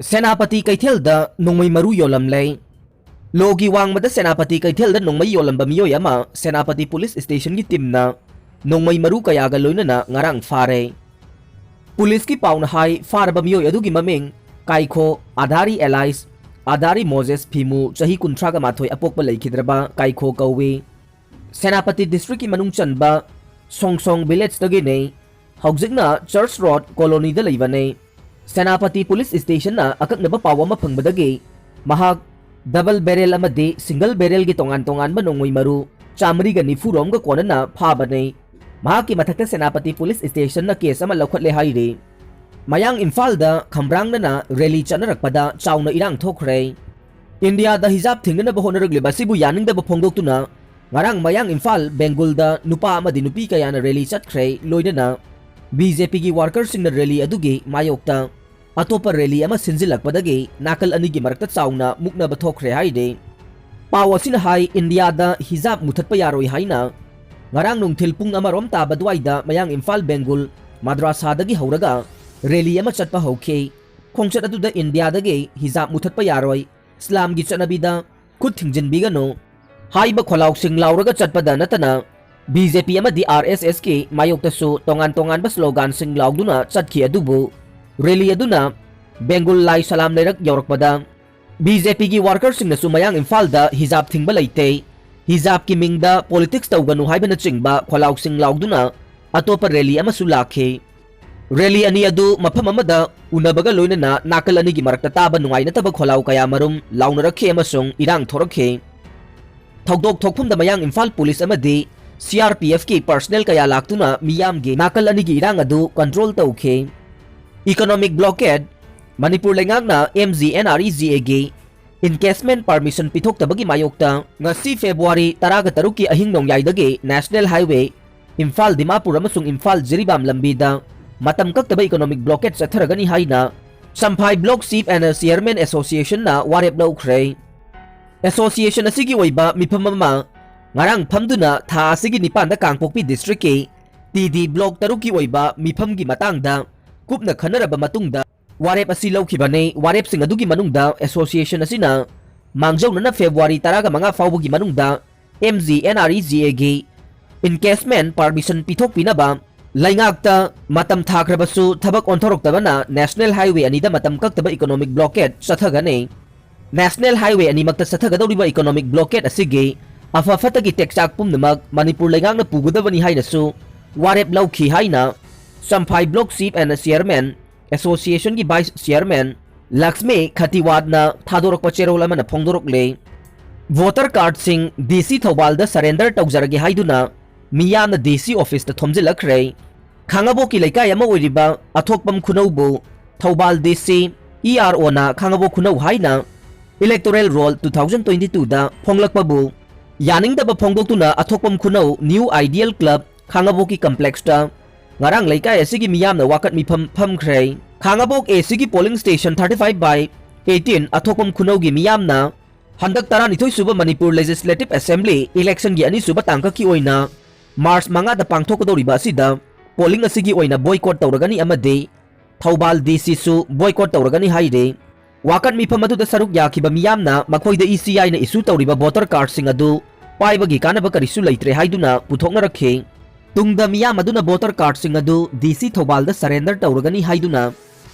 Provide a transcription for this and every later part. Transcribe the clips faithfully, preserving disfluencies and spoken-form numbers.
ꯁꯦꯅꯥꯄꯇꯤ ꯀꯩꯊꯦꯜꯗ ꯅꯣꯡꯃꯩ ꯃꯔꯨ ꯌꯣꯜꯂꯝꯂꯦ꯫ ꯂꯣꯒꯤ ꯋꯥꯡꯃꯗ ꯁꯦꯅꯥꯄꯇꯤ ꯀꯩꯊꯦꯜꯗ ꯅꯣꯡꯃꯩ ꯌꯣꯜꯂꯝꯕ ꯃꯤꯑꯣꯏ ꯑꯃ ꯁꯦꯅꯥꯄꯇꯤ ꯄꯨꯂꯤꯁ ꯁ꯭ꯇꯦꯁꯟꯒꯤ ꯇꯤꯝꯅ ꯅꯣꯡꯃꯩ ꯃꯔꯨ ꯀꯌꯥꯒ ꯂꯣꯏꯅꯅ ꯉꯔꯥꯡ ꯐꯥꯔꯦ꯫ ꯄꯨꯂꯤꯁꯀꯤ ꯄꯥꯎꯅ ꯍꯥꯏ, ꯐꯥꯔꯕ ꯃꯤꯑꯣꯏ ꯑꯗꯨꯒꯤ ꯃꯃꯤꯡ ꯀꯥꯏꯈꯣ ꯑꯥꯙꯥꯔꯤ ꯑꯦꯂꯥꯏꯁ ꯑꯥꯙꯥꯔꯤ ꯃꯣꯖꯦꯁ ꯐꯤꯃꯨ, ꯆꯍꯤ ꯀꯨꯟꯊ꯭ꯔꯥꯒ ꯃꯥꯊꯣꯏ, ꯑꯄꯣꯛꯄ ꯂꯩꯈꯤꯗ꯭ꯔꯕ ꯀꯥꯏꯈꯣ ꯀꯧꯏ꯫ ꯁꯦꯅꯥꯄꯇꯤ ꯗꯤꯁꯇ꯭ꯔꯤꯛꯀꯤ ꯃꯅꯨꯡ ꯆꯟꯕ ꯁꯣꯡꯁꯣꯡ ꯚꯤꯂꯦꯖꯇꯒꯤꯅꯤ꯫ ꯍꯧꯖꯤꯛꯅ ꯆꯔꯆ ꯔꯣꯗ ꯀꯣꯂꯣꯅꯤꯗ ꯂꯩꯕꯅꯤ꯫ ꯁꯦꯅꯥꯄꯇꯤ ꯄꯨꯂꯤꯁ ꯁ꯭ꯇꯦꯁꯟꯅ ꯑꯀꯛꯅꯕ ꯄꯥꯎ ꯑꯃ ꯐꯪꯕꯗꯒꯤ ꯃꯍꯥꯛ ꯗꯕꯜ ꯕꯦꯔꯦꯜ ꯑꯃꯗꯤ ꯁꯤꯡꯒꯜ ꯕꯦꯔꯦꯜꯒꯤ ꯇꯣꯉꯥꯟ ꯇꯣꯉꯥꯟꯕ ꯅꯣꯡꯃꯩ ꯃꯔꯨ ꯆꯥꯃꯔꯤꯒ ꯅꯤꯐꯨ ꯔꯣꯝꯒ ꯀꯣꯟꯅꯅ ꯐꯥꯕꯅꯤ꯫ ꯃꯍꯥꯛꯀꯤ ꯃꯊꯛꯇ ꯁꯦꯅꯥꯄꯇꯤ ꯄꯨꯂꯤꯁ ꯁ꯭ꯇꯦꯁꯟꯅ ꯀꯦꯁ ꯑꯃ ꯂꯧꯈꯠꯂꯦ ꯍꯥꯏꯔꯤ꯫ ꯃꯌꯥꯡ ꯏꯝꯐꯥꯜꯗ ꯈꯝꯕ꯭ꯔꯥꯡꯅꯅ ꯔꯦꯂꯤ ꯆꯠꯅꯔꯛꯄꯗ ꯆꯥꯎꯅ ꯏꯔꯥꯡ ꯊꯣꯛꯈ꯭ꯔꯦ꯫ ꯏꯟꯗꯤꯌꯥꯗ ꯍꯤꯖꯥꯕ ꯊꯤꯡꯅꯅꯕ ꯍꯣꯠꯅꯔꯛꯂꯤꯕ ꯑꯁꯤꯕꯨ ꯌꯥꯅꯤꯡꯗꯕ ꯐꯣꯡꯗꯣꯛꯇꯨꯅ ꯉꯔꯥꯡ ꯃꯌꯥꯡ ꯏꯝꯐꯥꯜ ꯕꯦꯡꯒꯨꯜꯗ ꯅꯨꯄꯥ ꯑꯃꯗꯤ ꯅꯨꯄꯤ ꯀꯌꯥꯅ ꯔꯦꯂꯤ ꯆꯠꯈ꯭ꯔꯦ꯫ ꯂꯣꯏꯅꯅ ꯕꯤ ꯖꯦ ꯄꯤꯒꯤ ꯋꯥꯔꯀꯔꯁꯤꯡꯅ ꯔꯦꯂꯤ ꯑꯗꯨꯒꯤ ꯃꯥꯌꯣꯛꯇ ꯑꯇꯣꯞꯄ ꯔꯦꯂꯤ ꯑꯃ ꯁꯤꯟꯖꯤꯜꯂꯛꯄꯗꯒꯤ ꯅꯥꯀꯜ ꯑꯅꯤꯒꯤ ꯃꯔꯛꯇ ꯆꯥꯎꯅ ꯃꯨꯛꯅꯕ ꯊꯣꯛꯈ꯭ꯔꯦ ꯍꯥꯏꯔꯤ꯫ ꯄꯥꯎ ꯑꯁꯤꯅ ꯍꯥꯏ, ꯏꯟꯗꯤꯌꯥꯗ ꯍꯤꯖꯥꯕ ꯃꯨꯊꯠꯄ ꯌꯥꯔꯣꯏ ꯍꯥꯏꯅ ꯉꯔꯥꯡ ꯅꯨꯡꯊꯤꯜ ꯄꯨꯡ ꯑꯃꯔꯣꯝ ꯇꯥꯕ ꯑꯗꯨꯋꯥꯏꯗ ꯃꯌꯥꯡ ꯏꯝꯐꯥꯜ ꯕꯦꯡꯒꯨꯜ ꯃꯗ꯭ꯔꯥꯁꯥꯗꯒꯤ ꯍꯧꯔꯒ ꯔꯦꯂꯤ ꯑꯃ ꯆꯠꯄ ꯍꯧꯈꯤ꯫ ꯈꯣꯡꯆꯠ ꯑꯗꯨꯗ ꯏꯟꯗꯤꯌꯥꯗꯒꯤ ꯍꯤꯖꯥꯕ ꯃꯨꯊꯠꯄ ꯌꯥꯔꯣꯏ, ꯏꯁꯂꯥꯝꯒꯤ ꯆꯠꯅꯕꯤꯗ ꯈꯨꯠ ꯊꯤꯡꯖꯤꯟꯕꯤꯒꯅꯨ ꯍꯥꯏꯕ ꯈꯣꯜꯂꯥꯎꯁꯤꯡ ꯂꯥꯎꯔꯒ ꯆꯠꯄꯗ ꯅꯠꯇꯅ ꯕꯤ ꯖꯦ ꯄꯤ ꯑꯃꯗꯤ ꯑꯥꯔ ꯑꯦꯁ ꯑꯦꯁꯀꯤ ꯃꯥꯌꯣꯛꯇꯁꯨ ꯇꯣꯉꯥꯟ ꯇꯣꯉꯥꯟꯕ ꯁ꯭ꯂꯣꯒꯥꯟꯁꯤꯡ ꯂꯥꯎꯗꯨꯅ ꯆꯠꯈꯤ꯫ ꯑꯗꯨꯕꯨ ꯔꯦꯂꯤ ꯑꯗꯨꯅ ꯕꯦꯡꯒꯨꯜ ꯂꯥꯏ ꯁꯂꯥꯝ ꯂꯩꯔꯛ ꯌꯧꯔꯛꯄꯗ ꯕꯤ ꯖꯦ ꯄꯤꯒꯤ ꯋꯥꯔꯀꯔꯁꯤꯡꯅꯁꯨ ꯃꯌꯥꯡ ꯏꯝꯐꯥꯜꯗ ꯍꯤꯖꯥꯕ ꯊꯤꯡꯕ ꯂꯩꯇꯦ, ꯍꯤꯖꯥꯕꯀꯤ ꯃꯤꯡꯗ ꯄꯣꯂꯤꯇꯤꯛꯁ ꯇꯧꯒꯅꯨ ꯍꯥꯏꯕꯅꯆꯤꯡꯕ ꯈꯣꯜꯂꯥꯎꯁꯤꯡ ꯂꯥꯎꯗꯨꯅ ꯑꯇꯣꯞꯄ ꯔꯦꯂꯤ ꯑꯃꯁꯨ ꯂꯥꯛꯈꯤ꯫ ꯔꯦꯂꯤ ꯑꯅꯤ ꯑꯗꯨ ꯃꯐꯝ ꯑꯃꯗ ꯎꯅꯕꯒ ꯂꯣꯏꯅꯅ ꯅꯥꯀꯜ ꯑꯅꯤꯒꯤ ꯃꯔꯛꯇ ꯇꯥꯕ ꯅꯨꯡꯉꯥꯏꯅꯗꯕ ꯈꯣꯜꯂꯥꯎ ꯀꯌꯥꯃꯔꯨꯝ ꯂꯥꯎꯅꯔꯛꯈꯤ ꯑꯃꯁꯨꯡ ꯏꯔꯥꯡ ꯊꯣꯔꯛꯈꯤ꯫ ꯊꯧꯗꯣꯛ ꯊꯣꯛꯐꯝꯗ ꯃꯌꯥꯡ ꯏꯝꯐꯥꯜ ꯄꯨꯂꯤꯁ ꯑꯃꯗꯤ ꯁꯤ ꯑꯥꯔ ꯄꯤ ꯑꯦꯐꯀꯤ ꯄꯔꯁꯅꯦꯜ ꯀꯌꯥ ꯂꯥꯛꯇꯨꯅ ꯃꯤꯌꯥꯝꯒꯤ ꯅꯥꯀꯜ ꯑꯅꯤꯒꯤ ꯏꯔꯥꯡ ꯑꯗꯨ ꯀꯟꯇ꯭ꯔꯣꯜ ꯇꯧꯈꯤ꯫ ꯏꯀꯣꯅꯣꯃꯤꯛ ꯕ꯭ꯂꯣꯀꯦꯗ, ꯃꯅꯤꯄꯨꯔ ꯂꯩꯉꯥꯛꯅ M G N R E G ꯑꯦꯒꯤ ꯏꯟꯀꯦꯁꯃꯦꯟ ꯄꯥꯔꯃꯤꯁꯟ ꯄꯤꯊꯣꯛꯇꯕꯒꯤ ꯃꯥꯌꯣꯛꯇ ꯉꯁꯤ ꯐꯦꯕ꯭ꯔꯨꯋꯥꯔꯤ ꯇꯔꯥꯒ ꯇꯔꯨꯛꯀꯤ ꯑꯍꯤꯡ ꯅꯣꯡꯌꯥꯏꯗꯒꯤ ꯅꯦꯁꯅꯦꯜ ꯍꯥꯏꯋꯦ ꯏꯝꯐꯥꯜ ꯗꯤꯃꯥꯄꯨꯔ ꯑꯃꯁꯨꯡ ꯏꯝꯐꯥꯜ ꯖꯤꯔꯤꯕꯥꯝ ꯂꯝꯕꯤꯗ ꯃꯇꯝ ꯀꯛꯇꯕ ꯏꯀꯣꯅꯣꯃꯤꯛ ꯕ꯭ꯂꯣꯀꯦꯗ ꯆꯠꯊꯔꯒꯅꯤ ꯍꯥꯏꯅ ꯁꯝꯐꯥꯏ ꯕ꯭ꯂꯣꯛ ꯆꯤꯐ ꯑꯦꯟ ꯆꯤꯌꯔꯃꯦꯟ ꯑꯦꯁꯣꯁꯤꯌꯦꯁꯟꯅ ꯋꯥꯔꯦꯞ ꯂꯧꯈ꯭ꯔꯦ꯫ ꯑꯦꯁꯣꯁꯤꯌꯦꯁꯟ ꯑꯁꯤꯒꯤ ꯑꯣꯏꯕ ꯃꯤꯐꯝ ꯑꯃ ꯉꯔꯥꯡ ꯐꯝꯗꯨꯅ ꯊꯥ ꯑꯁꯤꯒꯤ ꯅꯤꯄꯥꯟꯗ ꯀꯥꯡꯄꯣꯛꯄꯤ ꯗꯤꯁꯇ꯭ꯔꯤꯛꯀꯤ ꯇꯤ ꯗꯤ ꯕ꯭ꯂꯣꯛ ꯇꯔꯨꯛꯀꯤ ꯑꯣꯏꯕ ꯃꯤꯐꯝꯒꯤ ꯃꯇꯥꯡꯗ ꯀꯨꯞꯅ ꯈꯟꯅꯔꯕ ꯃꯇꯨꯡꯗ ꯋꯥꯔꯦꯞ ꯑꯁꯤ ꯂꯧꯈꯤꯕꯅꯤ꯫ ꯋꯥꯔꯦꯞꯁꯤꯡ ꯑꯗꯨꯒꯤ ꯃꯅꯨꯡꯗ association ꯑꯁꯤꯅ ꯃꯥꯡꯖꯧꯅꯅ February ꯇꯔꯥꯃꯉꯥ ꯐꯥꯎꯕꯒꯤ ꯃꯅꯨꯡꯗ M G N R E G Aꯒꯤ encashment permission ꯄꯤꯊꯣꯛꯄꯤꯅꯕ ꯂꯩꯉꯥꯛꯇ ꯃꯇꯝ ꯊꯥꯈ꯭ꯔꯕꯁꯨ ꯊꯕꯛ ꯑꯣꯟꯊꯣꯔꯛꯇꯕꯅ National Highway ꯑꯅꯤꯗ ꯃꯇꯝ ꯀꯛꯇꯕ economic blockade ꯆꯠꯊꯒꯅꯤ꯫ National Highway ꯑꯅꯤꯃꯛꯇ ꯆꯠꯊꯒꯗꯧꯔꯤꯕ economic blockade ꯑꯁꯤꯒꯤ ꯑꯐ ꯐꯠꯇꯒꯤ ꯇꯦꯛꯆꯥꯛ ꯄꯨꯝꯅꯃꯛ ꯃꯅꯤꯄꯨꯔ ꯂꯩꯉꯥꯛꯅ ꯄꯨꯒꯗꯕꯅꯤ ꯍꯥꯏꯅꯁꯨ ꯋꯥꯔꯦꯞ ꯂꯧꯈꯤ ꯍꯥꯏꯅ Champhai Block Chief and Chairman, associationꯒꯤ Vice Chairman Lakshmi ꯈꯇꯤꯋꯥꯠꯅ ꯊꯥꯗꯣꯔꯛꯄ ꯆꯦꯔꯣꯜ ꯑꯃꯅ ꯐꯣꯡꯗꯣꯔꯛꯂꯦ꯫ Voter cardꯁꯤꯡ D C ꯊꯧꯕꯥꯜꯗ surrender ꯇꯧꯖꯔꯒꯦ ꯍꯥꯏꯗꯨꯅ ꯃꯤꯌꯥꯝꯅ D C officeꯇ ꯊꯣꯝꯖꯤꯜꯂꯛꯈ꯭ꯔꯦ꯫ ꯈꯥꯡꯉꯕꯣꯛꯀꯤ ꯂꯩꯀꯥꯏ ꯑꯃ ꯑꯣꯏꯔꯤꯕ ꯑꯊꯣꯛꯄꯝ ꯈꯨꯅꯧꯕꯨ Thoubal D C, E R Oꯅ ꯈꯥꯡꯉꯕꯣꯛ ꯈꯨꯅꯧ ꯍꯥꯏꯅ electoral roll two thousand twenty twoꯗ ꯐꯣꯡꯂꯛꯄꯕꯨ ꯌꯥꯅꯤꯡꯗꯕ ꯐꯣꯡꯗꯣꯛꯇꯨꯅ ꯑꯊꯣꯛꯄꯝ ꯈꯨꯅꯧ New Ideal Club ꯈꯥꯡꯉꯕꯣꯛꯀꯤ complexꯇ ꯉꯔꯥꯡ ꯂꯩꯀꯥꯏ ꯑꯁꯤꯒꯤ ꯃꯤꯌꯥꯝꯅ ꯋꯥꯀꯠ ꯃꯤꯐꯝ ꯐꯝꯈ꯭ꯔꯦ꯫ ꯈꯥꯡꯉꯕꯣꯛ A Cꯒꯤ polling station thirty five by eighteen ꯑꯊꯣꯛꯄꯝ ꯈꯨꯅꯧꯒꯤ ꯃꯤꯌꯥꯝꯅ ꯍꯟꯗꯛ ꯇꯔꯥꯅꯤꯊꯣꯏ ꯁꯨꯕ ꯃꯅꯤꯄꯨꯔ Legislative Assembly electionꯒꯤ ꯑꯅꯤꯁꯨꯕ ꯇꯥꯡꯀꯛꯀꯤ ꯑꯣꯏꯅ March ꯃꯉꯥꯗ ꯄꯥꯡꯊꯣꯛꯀꯗꯧꯔꯤꯕ ꯑꯁꯤꯗ polling ꯑꯁꯤꯒꯤ ꯑꯣꯏꯅ boycott ꯇꯧꯔꯒꯅꯤ ꯑꯃꯗꯤ ꯊꯧꯕꯥꯜ D Cꯁꯨ boycott ꯇꯧꯔꯒꯅꯤ ꯍꯥꯏꯔꯤ꯫ ꯋꯥꯀꯠ ꯃꯤꯐꯝ ꯑꯗꯨꯗ ꯁꯔꯨꯛ ꯌꯥꯈꯤꯕ ꯃꯤꯌꯥꯝꯅ ꯃꯈꯣꯏꯗ E C Iꯅ issue ꯇꯧꯔꯤꯕ voter cardꯁꯤꯡ ꯑꯗꯨ ꯄꯥꯏꯕꯒꯤ ꯀꯥꯟꯅꯕ ꯀꯔꯤꯁꯨ ꯂꯩꯇ꯭ꯔꯦ ꯍꯥꯏꯗꯨꯅ ꯄꯨꯊꯣꯛꯅꯔꯛꯈꯤ꯫ ꯇꯨꯡꯗ ꯃꯤꯌꯥꯝ ꯑꯗꯨꯅ voter cardꯁꯤꯡ ꯑꯗꯨ D C ꯊꯧꯕꯥꯜꯗ surrender ꯇꯧꯔꯒꯅꯤ ꯍꯥꯏꯗꯨꯅ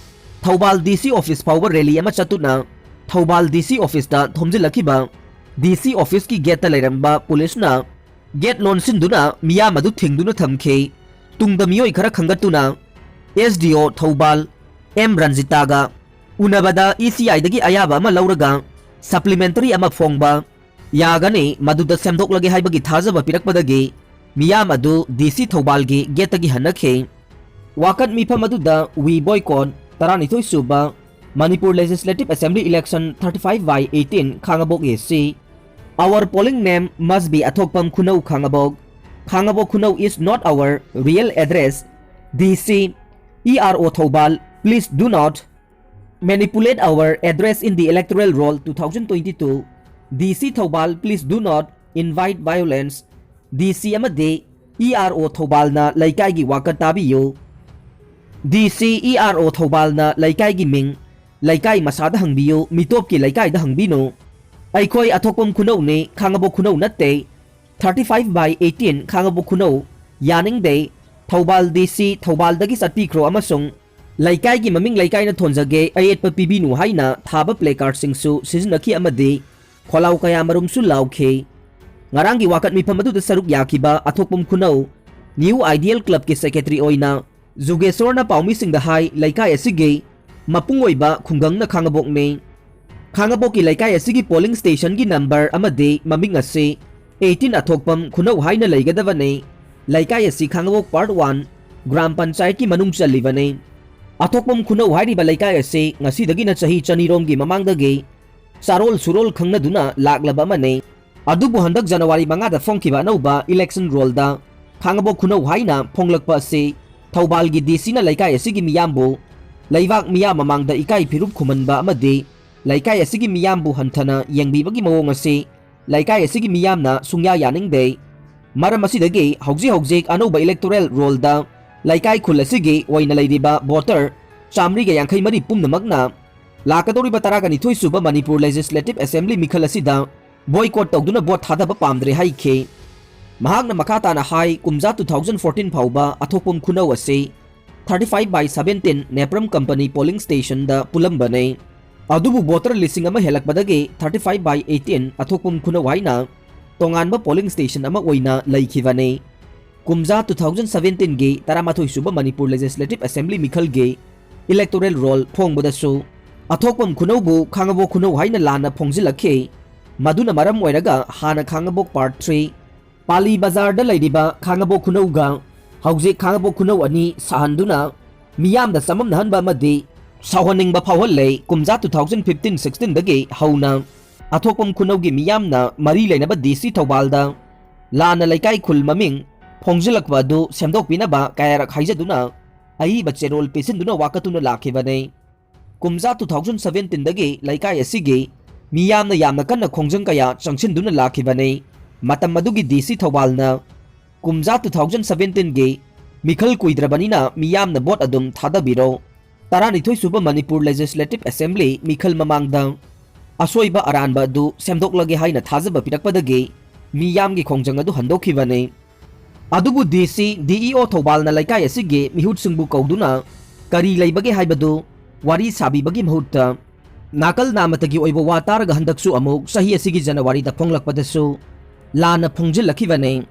ꯊꯧꯕꯥꯜ D C office ꯐꯥꯎꯕ rally ꯑꯃ ꯆꯠꯇꯨꯅ Thoubal D C officeꯇ ꯊꯣꯝꯖꯤꯜꯂꯛꯈꯤꯕ D C officeꯀꯤ gateꯇ ꯂꯩꯔꯝꯕ policeꯅ gate ꯂꯣꯟꯁꯤꯟꯗꯨꯅ ꯃꯤꯌꯥꯝ ꯑꯗꯨ ꯊꯤꯡꯗꯨꯅ ꯊꯝꯈꯤ꯫ ꯇꯨꯡꯗ ꯃꯤꯑꯣꯏ ꯈꯔ ꯈꯟꯒꯠꯇꯨꯅ S D O Thoubal M ꯔꯟꯖꯤꯇꯥꯒ ꯎꯅꯕꯗ E C Iꯗꯒꯤ ꯑꯌꯥꯕ ꯑꯃ ꯂꯧꯔꯒ supplementary ꯑꯃ ꯐꯣꯡꯕ ꯌꯥꯒꯅꯤ, ꯃꯗꯨꯗ ꯁꯦꯝꯗꯣꯛꯂꯒꯦ ꯍꯥꯏꯕꯒꯤ ꯊꯥꯖꯕ ꯄꯤꯔꯛꯄꯗꯒꯤ ꯃꯤꯌꯥꯝ ꯑꯗꯨ D C ꯊꯧꯕꯥꯜꯒꯤ gateꯇꯒꯤ ꯍꯟꯅꯈꯤ꯫ ꯋꯥꯀꯠ ꯃꯤꯐꯝ ꯑꯗꯨꯗ We Boycott ꯇꯔꯥꯅꯤꯊꯣꯏ ꯁꯨꯕ Manipur Legislative Assembly Election thirty five by eighteen Khangabok A C, Our polling name must be Athokpam Khunou Khangabok, Khangabok Khunou is not our real address, D C, E R O Thoubal, please do not manipulate our address in the electoral roll two thousand twenty-two, D C Thoubal, please do not invite violence, D C ꯑꯃꯗꯤ E R O ꯊꯧꯕꯥꯜꯅ ꯂꯩꯀꯥꯏꯒꯤ ꯋꯥꯀꯠ ꯇꯥꯕꯤꯌꯨ꯫ ꯗꯤ ꯁꯤ E R ꯑꯣ ꯊꯧꯕꯥꯜꯅ ꯂꯩꯀꯥꯏꯒꯤ ꯃꯤꯡ ꯂꯩꯀꯥꯏ ꯃꯁꯥꯗ ꯍꯪꯕꯤꯌꯨ, ꯃꯤꯇꯣꯞꯀꯤ ꯂꯩꯀꯥꯏꯗ ꯍꯪꯕꯤꯅꯨ꯫ ꯑꯩꯈꯣꯏ ꯑꯊꯣꯛꯄꯝ ꯈꯨꯅꯧꯅꯤ, ꯈꯥꯡꯉꯕꯣꯛ ꯈꯨꯅꯧ ꯅꯠꯇꯦ꯫ Thirty five by eighteen ꯈꯥꯡꯉꯕꯣꯛ ꯈꯨꯅꯧ ꯌꯥꯅꯤꯡꯗꯦ꯫ ꯊꯧꯕꯥꯜ ꯗꯤ ꯁꯤ ꯊꯧꯕꯥꯜꯗꯒꯤ ꯆꯠꯄꯤꯈ꯭ꯔꯣ ꯑꯃꯁꯨꯡ ꯂꯩꯀꯥꯏꯒꯤ ꯃꯃꯤꯡ ꯂꯩꯀꯥꯏꯅ ꯊꯣꯟꯖꯒꯦ, ꯑꯌꯦꯠꯄ ꯄꯤꯕꯤꯅꯨ ꯍꯥꯏꯅ ꯊꯥꯕ placardꯁꯤꯡꯁꯨ ꯁꯤꯖꯤꯟꯅꯈꯤ ꯑꯃꯗꯤ ꯈꯣꯜꯂꯥꯎ ꯀꯌꯥ ꯃꯔꯨꯝꯁꯨ ꯂꯥꯎꯈꯤ꯫ ꯉꯔꯥꯡꯒꯤ ꯋꯥꯀꯠ ꯃꯤꯐꯝ ꯑꯗꯨꯗ ꯁꯔꯨꯛ ꯌꯥꯈꯤꯕ ꯑꯊꯣꯛꯄꯝ ꯈꯨꯅꯧ New Ideal Clubꯀꯤ secretary ꯑꯣꯏꯅ ꯖꯨꯒꯦꯁꯣꯔꯅ ꯄꯥꯎꯃꯤꯁꯤꯡꯗ ꯍꯥꯏ, ꯂꯩꯀꯥꯏ ꯑꯁꯤꯒꯤ ꯃꯄꯨꯡ ꯑꯣꯏꯕ ꯈꯨꯡꯒꯪꯅ ꯈꯥꯡꯉꯕꯣꯛꯅꯤ꯫ ꯈꯥꯡꯉꯕꯣꯛꯀꯤ ꯂꯩꯀꯥꯏ ꯑꯁꯤꯒꯤ polling stationꯒꯤ number ꯑꯃꯗꯤ ꯃꯃꯤꯡ ꯑꯁꯤ eighteen ꯑꯊꯣꯛꯄꯝ ꯈꯨꯅꯧ ꯍꯥꯏꯅ ꯂꯩꯒꯗꯕꯅꯤ꯫ ꯂꯩꯀꯥꯏ ꯑꯁꯤ ꯈꯥꯡꯉꯕꯣꯛ Part One ꯒ꯭ꯔꯥꯝ ꯄꯟꯆꯥꯌꯠꯀꯤ ꯃꯅꯨꯡ ꯆꯜꯂꯤꯕꯅꯤ꯫ ꯑꯊꯣꯛꯄꯝ ꯈꯨꯅꯧ ꯍꯥꯏꯔꯤꯕ ꯂꯩꯀꯥꯏ ꯑꯁꯤ ꯉꯁꯤꯗꯒꯤꯅ ꯆꯍꯤ ꯆꯅꯤꯔꯣꯝꯒꯤ ꯃꯃꯥꯡꯗꯒꯤ ꯆꯥꯔꯣꯜ ꯁꯨꯔꯣꯜ ꯈꯪꯅꯗꯨꯅ ꯂꯥꯛꯂꯕ ꯑꯃꯅꯤ꯫ ꯑꯗꯨꯕꯨ ꯍꯟꯗꯛ ꯖꯅꯋꯥꯔꯤ ꯃꯉꯥꯗ ꯐꯣꯡꯈꯤꯕ ꯑꯅꯧꯕ election rollꯗ ꯈꯥꯡꯉꯕꯣꯛ ꯈꯨꯅꯧ ꯍꯥꯏꯅ ꯐꯣꯡꯂꯛꯄ ꯑꯁꯤ ꯊꯧꯕꯥꯜꯒꯤ ꯗꯤ ꯁꯤꯅ ꯂꯩꯀꯥꯏ ꯑꯁꯤꯒꯤ ꯃꯤꯌꯥꯝꯕꯨ ꯂꯩꯕꯥꯛ ꯃꯤꯌꯥꯝ ꯃꯃꯥꯡꯗ ꯏꯀꯥꯏ ꯐꯤꯔꯨꯞ ꯈꯨꯝꯍꯟꯕ ꯑꯃꯗꯤ ꯂꯩꯀꯥꯏ ꯑꯁꯤꯒꯤ ꯃꯤꯌꯥꯝꯕꯨ ꯍꯟꯊꯅ ꯌꯦꯡꯕꯤꯕꯒꯤ ꯃꯑꯣꯡ ꯑꯁꯤ ꯂꯩꯀꯥꯏ ꯑꯁꯤꯒꯤ ꯃꯤꯌꯥꯝꯅ ꯁꯨꯡꯌꯥ ꯌꯥꯅꯤꯡꯗꯦ꯫ ꯃꯔꯝ ꯑꯁꯤꯗꯒꯤ ꯍꯧꯖꯤꯛ ꯍꯧꯖꯤꯛ ꯑꯅꯧꯕ electoral rollꯗ ꯂꯩꯀꯥꯏ ꯈꯨꯜ ꯑꯁꯤꯒꯤ ꯑꯣꯏꯅ ꯂꯩꯔꯤꯕ voter ꯆꯥꯃꯔꯤꯒ ꯌꯥꯡꯈꯩ ꯃꯔꯤ ꯄꯨꯝꯅꯃꯛꯅ ꯂꯥꯛꯀꯗꯧꯔꯤꯕ ꯇꯔꯥꯅꯤꯊꯣꯏ ꯁꯨꯕ ꯃꯅꯤꯄꯨꯔ Legislative Assembly ꯃꯤꯈꯜ ꯑꯁꯤꯗ boycott ꯇꯧꯗꯨꯅ vote ꯊꯥꯗꯕ ꯄꯥꯝꯗ꯭ꯔꯦ ꯍꯥꯏꯈꯤ꯫ ꯃꯍꯥꯛꯅ ꯃꯈꯥ ꯇꯥꯅ ꯍꯥꯏ, ꯀꯨꯝꯖꯥ two thousand fourteen ꯐꯥꯎꯕ ꯑꯊꯣꯛꯄꯝ ꯈꯨꯅꯧ ꯑꯁꯤ thirty five by seventeen Nepram company polling stationꯗ ꯄꯨꯜꯂꯝꯕꯅꯤ꯫ ꯑꯗꯨꯕꯨ voter ꯂꯤꯁꯤꯡ ꯑꯃ ꯍꯦꯜꯂꯛꯄꯗꯒꯤ thirty five by eighteen ꯑꯊꯣꯛꯄꯝ ꯈꯨꯅꯧ ꯍꯥꯏꯅ ꯇꯣꯉꯥꯟꯕ polling station ꯑꯃ ꯑꯣꯏꯅ ꯂꯩꯈꯤꯕꯅꯤ꯫ ꯀꯨꯝꯖꯥ two thousand seventeenꯒꯤ ꯇꯔꯥꯃꯥꯊꯣꯏ ꯁꯨꯕ ꯃꯅꯤꯄꯨꯔ Legislative Assembly ꯃꯤꯈꯜꯒꯤ electoral roll ꯐꯣꯡꯕꯗꯁꯨ ꯑꯊꯣꯛꯄꯝ ꯈꯨꯅꯧꯕꯨ ꯈꯥꯡꯉꯕꯣꯛ ꯈꯨꯅꯧ ꯍꯥꯏꯅ ꯂꯥꯟꯅ ꯐꯣꯡꯖꯤꯜꯂꯛꯈꯤ꯫ ꯃꯗꯨꯅ ꯃꯔꯝ ꯑꯣꯏꯔꯒ ꯍꯥꯟꯅ ꯈꯥꯡꯉꯕꯣꯛ Part Three, ꯄꯥꯂꯤ ꯕꯖꯥꯔꯗ ꯂꯩꯔꯤꯕ ꯈꯥꯡꯉꯕꯣꯛ ꯈꯨꯅꯧꯒ ꯍꯧꯖꯤꯛ ꯈꯥꯡꯉꯕꯣꯛ ꯈꯨꯅꯧ ꯑꯅꯤ ꯁꯥꯍꯟꯗꯨꯅ ꯃꯤꯌꯥꯝꯗ ꯆꯃꯝꯅꯍꯟꯕ ꯑꯃꯗꯤ ꯁꯥꯎꯍꯟꯅꯤꯡꯕ ꯐꯥꯎꯍꯜꯂꯦ꯫ ꯀꯨꯝꯖꯥ two thousand fifteen sixteenꯗꯒꯤ ꯍꯧꯅ ꯑꯊꯣꯛꯄꯝ ꯈꯨꯅꯧꯒꯤ ꯃꯤꯌꯥꯝꯅ ꯃꯔꯤ ꯂꯩꯅꯕ ꯗꯤ ꯁꯤ ꯊꯧꯕꯥꯜꯗ ꯂꯥꯟꯅ ꯂꯩꯀꯥꯏ ꯈꯨꯜ ꯃꯃꯤꯡ ꯐꯣꯡꯖꯤꯜꯂꯛꯄ ꯑꯗꯨ ꯁꯦꯝꯗꯣꯛꯄꯤꯅꯕ ꯀꯌꯥꯔꯛ ꯍꯥꯏꯖꯗꯨꯅ ꯑꯏꯕ ꯆꯦꯔꯣꯜ ꯄꯤꯁꯤꯟꯗꯨꯅ ꯋꯥꯀꯠꯇꯨꯅ ꯂꯥꯛꯈꯤꯕꯅꯤ꯫ ꯀꯨꯝꯖꯥ two thousand seventeenꯗꯒꯤ ꯂꯩꯀꯥꯏ ꯑꯁꯤꯒꯤ ꯃꯤꯌꯥꯝꯅ ꯌꯥꯝꯅ ꯀꯟꯅ ꯈꯣꯡꯖꯪ ꯀꯌꯥ ꯆꯪꯁꯤꯟꯗꯨꯅ ꯂꯥꯛꯈꯤꯕꯅꯤ꯫ ꯃꯇꯝ ꯑꯗꯨꯒꯤ ꯗꯤ ꯁꯤ ꯊꯧꯕꯥꯜꯅ ꯀꯨꯝꯖꯥ two thousand seventeenꯒꯤ ꯃꯤꯈꯜ ꯀꯨꯏꯗ꯭ꯔꯕꯅꯤꯅ ꯃꯤꯌꯥꯝꯅ ꯚꯣꯠ ꯑꯗꯨꯝ ꯊꯥꯗꯕꯤꯔꯣ꯫ ꯇꯔꯥꯅꯤꯊꯣꯏ ꯁꯨꯕ ꯃꯅꯤꯄꯨꯔ ꯂꯦꯖꯤꯁꯂꯦꯇꯤꯚ ꯑꯦꯁꯦꯝꯕ꯭ꯂꯤ ꯃꯤꯈꯜ ꯃꯃꯥꯡꯗ ꯑꯁꯣꯏꯕ ꯑꯔꯥꯟꯕ ꯑꯗꯨ ꯁꯦꯝꯗꯣꯛꯂꯒꯦ ꯍꯥꯏꯅ ꯊꯥꯖꯕ ꯄꯤꯔꯛꯄꯗꯒꯤ ꯃꯤꯌꯥꯝꯒꯤ ꯈꯣꯡꯖꯪ ꯑꯗꯨ ꯍꯟꯗꯣꯛꯈꯤꯕꯅꯤ꯫ ꯑꯗꯨꯕꯨ ꯗꯤ ꯁꯤ, ꯗꯤ ꯏ ꯑꯣ ꯊꯧꯕꯥꯜꯅ ꯂꯩꯀꯥꯏ ꯑꯁꯤꯒꯤ ꯃꯤꯍꯨꯠꯁꯤꯡꯕꯨ ꯀꯧꯗꯨꯅ ꯀꯔꯤ ꯂꯩꯕꯒꯦ ꯍꯥꯏꯕꯗꯨ ꯋꯥꯔꯤ ꯁꯥꯕꯤꯕꯒꯤ ꯃꯍꯨꯠꯇ ꯅꯥꯀꯜ ꯅꯥꯃꯇꯒꯤ ꯑꯣꯏꯕ ꯋꯥ ꯇꯥꯔꯒ ꯍꯟꯗꯛꯁꯨ ꯑꯃꯨꯛ ꯆꯍꯤ ꯑꯁꯤꯒꯤ ꯖꯅꯋꯥꯔꯤꯗ ꯐꯣꯡꯂꯛꯄꯗꯁꯨ ꯂꯥꯟꯅ ꯐꯣꯡꯖꯤꯜꯂꯛꯈꯤꯕꯅꯤ꯫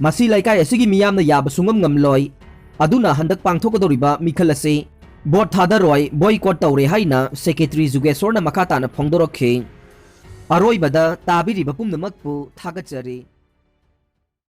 ꯃꯁꯤ ꯂꯩꯀꯥꯏ ꯑꯁꯤꯒꯤ ꯃꯤꯌꯥꯝꯅ ꯌꯥꯕ ꯁꯨꯡꯉꯝ ꯉꯝꯂꯣꯏ꯫ ꯑꯗꯨꯅ ꯍꯟꯗꯛ ꯄꯥꯡꯊꯣꯛꯀꯗꯧꯔꯤꯕ ꯃꯤꯈꯜ ꯑꯁꯤ ꯚꯣꯠ ꯊꯥꯗꯔꯣꯏ, ꯕꯣꯏꯀꯣꯠ ꯇꯧꯔꯦ ꯍꯥꯏꯅ ꯁꯦꯀ꯭ꯔꯦꯇꯔꯤ ꯖꯨꯒꯦꯁꯣꯔꯅ ꯃꯈꯥ ꯇꯥꯅ ꯐꯣꯡꯗꯣꯔꯛꯈꯤ꯫ ꯑꯔꯣꯏꯕꯗ ꯇꯥꯕꯤꯔꯤꯕ ꯄꯨꯝꯅꯃꯛꯄꯨ ꯊꯥꯒꯠꯆꯔꯤ꯫